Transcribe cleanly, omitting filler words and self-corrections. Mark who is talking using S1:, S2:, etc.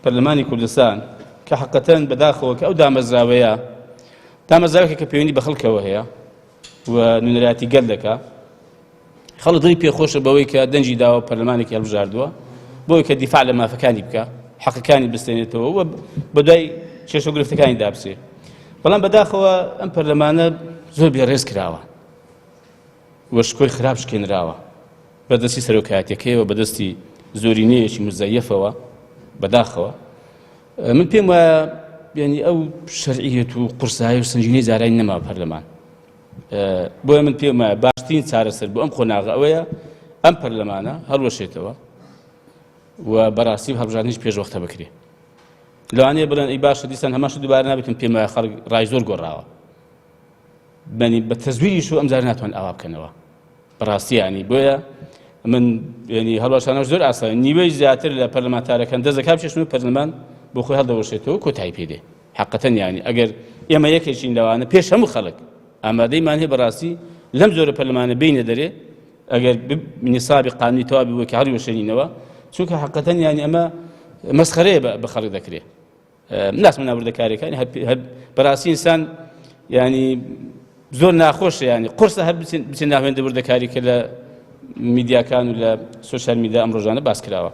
S1: پەرلەمانی کوردستان کە حقەتەن بەداخەوە کە ئەو دامەزراوەیە دامەزراوێکە کە پەیوەندی بە خەڵکەوە هەیە و نوێنەرایەتی گەل دەکا، خەڵک دڵی پێخۆشە بەوەی کە دەنگی داوە پەرلەمانێکی هەڵبژاردووە بۆی کە دیفاع لە مافەکانی بکە، حەقەکانی بستێنێتەوە و بەدوای کێشە و گرفتەکانی دابچێ. بەڵام بەداخەوە ئەم پەرلەمانە زۆر بێڕێز کراوە و شکۆی خراپ شکێنراوە بەدەستی سەرۆکایەتەکەیەوە، بەدەستی زۆرینەیەکی مزەیەفەوە. بەداخەوە من پێم وایە یعنی ئەو شەرعیەت و قورسایی و سنجینەی جارانی نەما پەرلەمان. بۆیە من پێم وایە باشترین چارەسەر بۆ ئەم قۆناغە ئەوەیە ئەم پەرلەمانە هەڵوەشێتەوە و بەڕاستی هەڵبژاردنیش پێشوەختە بکرێ. لەوانەیە بڵێن ئەی باشە دیسان هەمان شت دووبارە نابێتن، پێم وایە خەڵک ڕای زۆر گۆڕاوە، بەنی بە تەزویریش و ئەمجار ناتوان ئاوا بکەنەوە بەڕاستی ینی. بۆیە من ینی هەڵوەشانەوە زۆر ئاسان، نیوەی زیاتر لە پەرلەمانتارەکان دەست دەکات بچێشن و پەرلەمان بۆ خۆی هەڵدەوەشێتەوە، کۆتایی پێ دێ حقەتەن. ینی ئەگەر ئێمە یەکێکین لەوانە پێش هەموو خەڵک ئامادەیمان هەیە بەڕاستی لەم جۆرە پەرلەمانە بینە دەرێ، ئەگەر نیسابی قانونی تەواوی بووە کە هەڵیوەشێنینەوە، چونکە حقەتەن ینی ئەمە مەسخەرەیە بە خەڵک دەکرێت. ناسمە ناوردەکاریەکانی هەر بەڕاستی ئینسان ینی زۆر ناخۆشە، ینی قورسە هەر بچین ناوێندە وردەکاری کە لە میدیاکان و لە سوسیال میدیا ئەم ڕۆژانە باس کراوە.